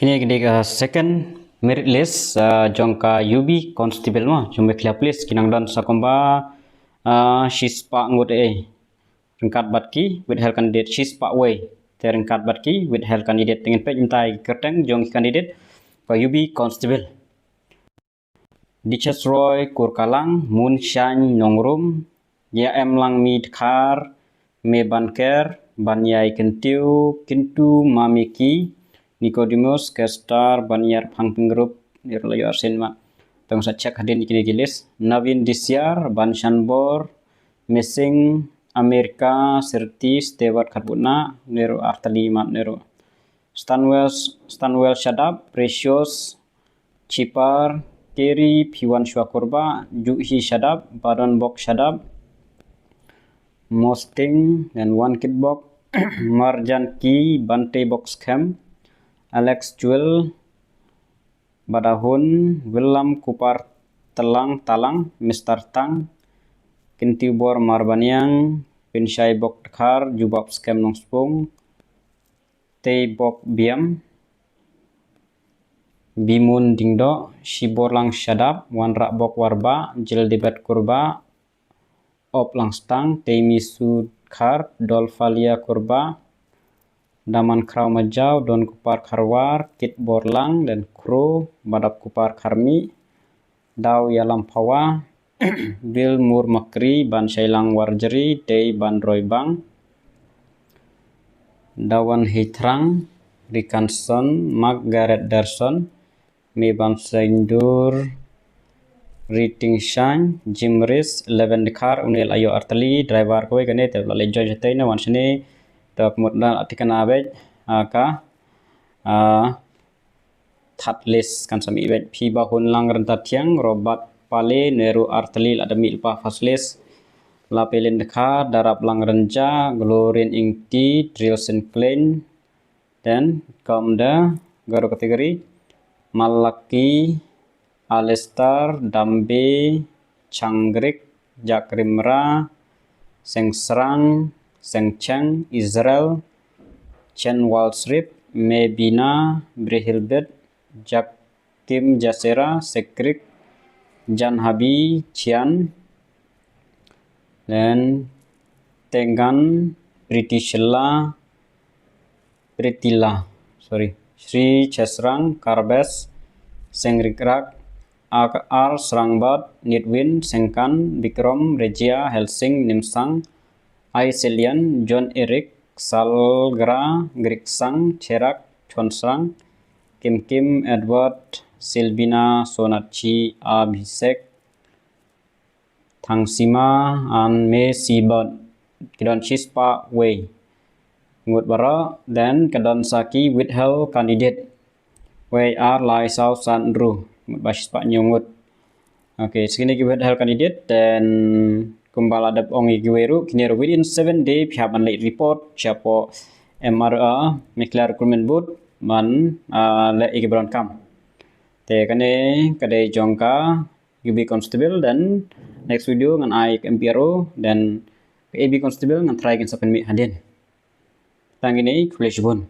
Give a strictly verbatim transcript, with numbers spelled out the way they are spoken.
Kine ki dei ka second merit list, ah, jong ka U B Constable mo, jong Meghalaya Police, ki nang don sa kumba, ah, shispah ngut eh. Ryngkat bad ki withheld candidate shispah wei. Te ryngkat bad ki withheld candidate, te ngin peit mynta ïa ki kyrteng jong ki candidate ka U B Constable. Dichas Roy Kurkalang, Mun Shang Nongrum, Ïa Em Lang Mi Dkhar, Me Banker, Banyai Kyntiew, Kintu Mamiki, Nicodemus Kestar, Banyar Phangpingrup, nir la yor sin ma. Tang sa check hadien kine ki list. Navin Disiar, Ban Shanbor, Missing, America, Sirti, Stewart Khatbuna, Nero Artali Mat Nero. Stanwell, Stanwell Shadap, Precious, Chipar, Keri, Piwan Shwa Kurba, Juhi Shadap, Badon Bok Shadap, Mosting, then One Kid Bok, Marjan Ki, Bante Bok Skhem, Alex Jewel, Badahun, Willam Kupar Telang Talang, Mister Tang, Kintiubor Marbaniang, Pinshai Bok Dkhar, Jubab Skhem Nongspung, Tei Bok Biam, Bimun Dingdo, Shiborlang Shadap, Wanrak Bok Warba, Jildibet Kurba, Op Langstang, Teimi Sudkhar, Dolfalia Kurba, Daman Kraw Majau, Don Kupar Kharwar, Kit Borlang, Den Kro, Badap Kupar Kharmi, Daw Yalam Pawa, Bil Mur Makri, Ban Shailang Warjri, Dei Ban Roibang, Dawan Hithrang, Rikanson, Margaret Darson, Me Ban Saindur, Riting Shang, Jim Ris, Eleven Dkhar, Unil Ayo Artali, driver kawei kane, te la le join shatei na wan shane, te mut da atikana bej, aka, ah, third list kan sa mih bad Phi Bahun Lang Ryntathiang, Robert Pale, Neru Artali la da mih lypa first list. Lapelin Dkhar, Darap Lang Rynja, Glorin Ingti, Trilson Klein. Then come the Garo category, Malaki, Alistair, Dambe, Changrik, Jakrimra, Sengsrang, Sengcheng, Israel, Chen Walsrip, Mebina, Brehilbet, Jakim Jasera, Sekrik, Janhabi, Chian, then Tengan, Pritishila, Pritila, sorry, Sri Chesrang, Karbes, Sengrikrak, Ak-, Ar Srangbad, Nitwin, Sengkan, Bikrom, Regia, Helsing, Nimsang, Aiselian, John Eric, Salgra, Griksang, Cherak, Chonsrang, Kim Kim, Edward, Silbina, Sonachi, Abhisek, Thangsima, and Me Sibot, ki don shispah wei ngut baroh, then ka don sa ki withheld candidate. Wei ar lai saw san ru, ngut ba shispah hynñiew ngut. Okay, sa kine ki withheld candidate, then kumba la dep ong ïa kiwei ruh, kine ruh within seven day, phi hap ban leit report, shapoh M R A, Meghalaya Recruitment Board, ban, ah, leh ïa ki ba donkam. Te kane, ka dei jong ka, U B Constable, then next video ngan ai ka M P R O, then ka A B Constable ngan try kin sa pynmih hadien. Tang kine, khublei shibun.